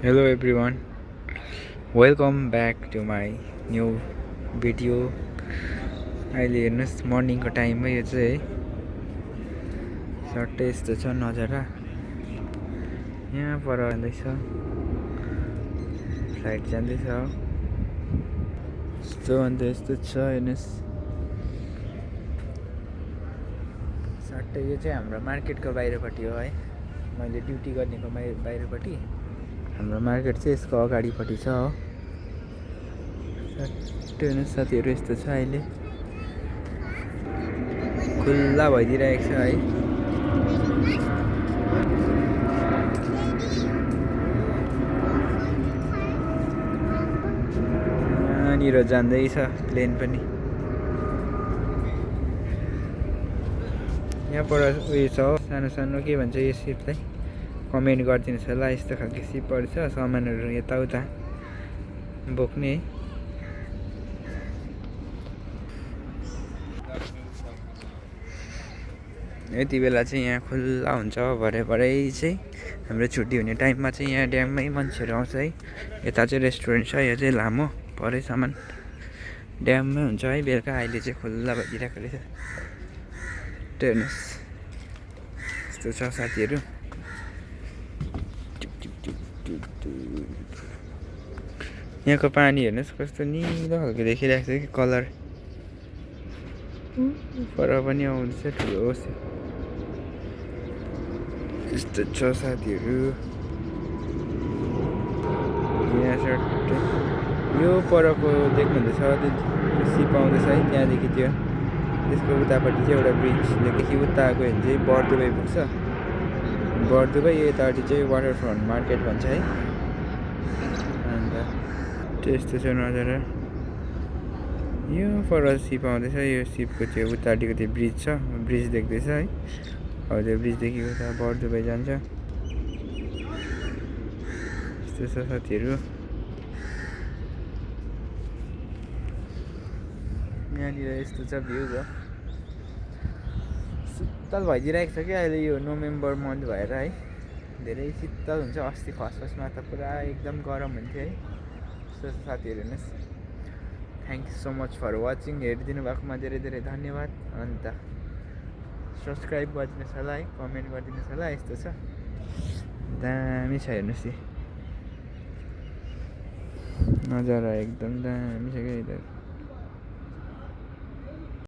Hello everyone, welcome back to my new video. अहिले हेर्नुहोस् मर्निङको टाइममा यो चाहिँ है सट्टै यस्तो छ नजारा यहाँ पर जाँदैछ फ्लाइट जाँदैछ यस्तो अन्त यस्तो छ हेर्नुहोस् सट्टै यो चाहिँ हाम्रो मार्केटको बाहिरपट्टि हो है मैले ड्युटी गर्नेको बाहिरपट्टि हाम्रो मार्केट चाहिँ यसको अगाडिपट्टि छ हो सट्टै हेर्नुहोस् साथीहरू यस्तो छ अहिले खुल्ला भइदिइरहेको छ है यहाँनिर जाँदैछ प्लेन पनि यहाँबाट उयो छ सानो सानो के भन्छ यो सिपलाई कमेन्ट गरिदिनुहोस् होला यस्तो खालको सिपहरू छ सामानहरू यताउता बोक्ने यति बेला चाहिँ यहाँ खुल्ला हुन्छ भरे चाहिँ हाम्रो छुट्टी हुने टाइममा चाहिँ यहाँ ड्याममै मान्छेहरू आउँछ है यता चाहिँ रेस्टुरेन्ट छ यो चाहिँ लामो परेसम्म ड्याममै हुन्छ है बेलुका अहिले चाहिँ खुल्ला भइदिरहेको रहेछ त्यो हेर्नुहोस् यस्तो छ साथीहरू यहाँको पानी हेर्नुहोस् कस्तो निलो खालको देखिरहेको छ कि कलर पर पनि आउँदैछ ठुलो यस्तो छ साथीहरू यहाँ सट्टै यो परको देख्नुहुँदैछ सिप आउँदैछ है त्यहाँदेखि त्यो त्यसको उतापट्टि चाहिँ एउटा ब्रिजदेखि उता गयो भने चाहिँ बर्दुबई पुग्छ बर्दुबई यतापट्टि चाहिँ वाटर फ्रन्ट मार्केट भन्छ है अन्त त्यस्तो छ नजारा यो पर सिप आउँदैछ यो सिपको त्यो उतापट्टिको त्यो ब्रिज छ ब्रिज देख्दैछ है अब त्यो ब्रिजदेखि उता बर्दुबई जान्छ यस्तो छ साथीहरू यहाँनिर यस्तो छ भ्यू भयो शीतल भइदिइरहेको छ कि अहिले यो नोभेम्बर मन्थ भएर है धेरै शीतल हुन्छ अस्ति फर्स्टमा त पुरा एकदम गरम हुन्थ्यो है यस्तो साथीहरू हेर्नुहोस् thank you so much for watching हेरिदिनु भएकोमा धेरै धेरै धन्यवाद अन्त सब्सक्राइब गरिदिनुहोस् होला है कमेन्ट गरिदिनुहोस् होला यस्तो छ दामी छ हेर्नुहोस् नजारा एकदम दामी छ क्या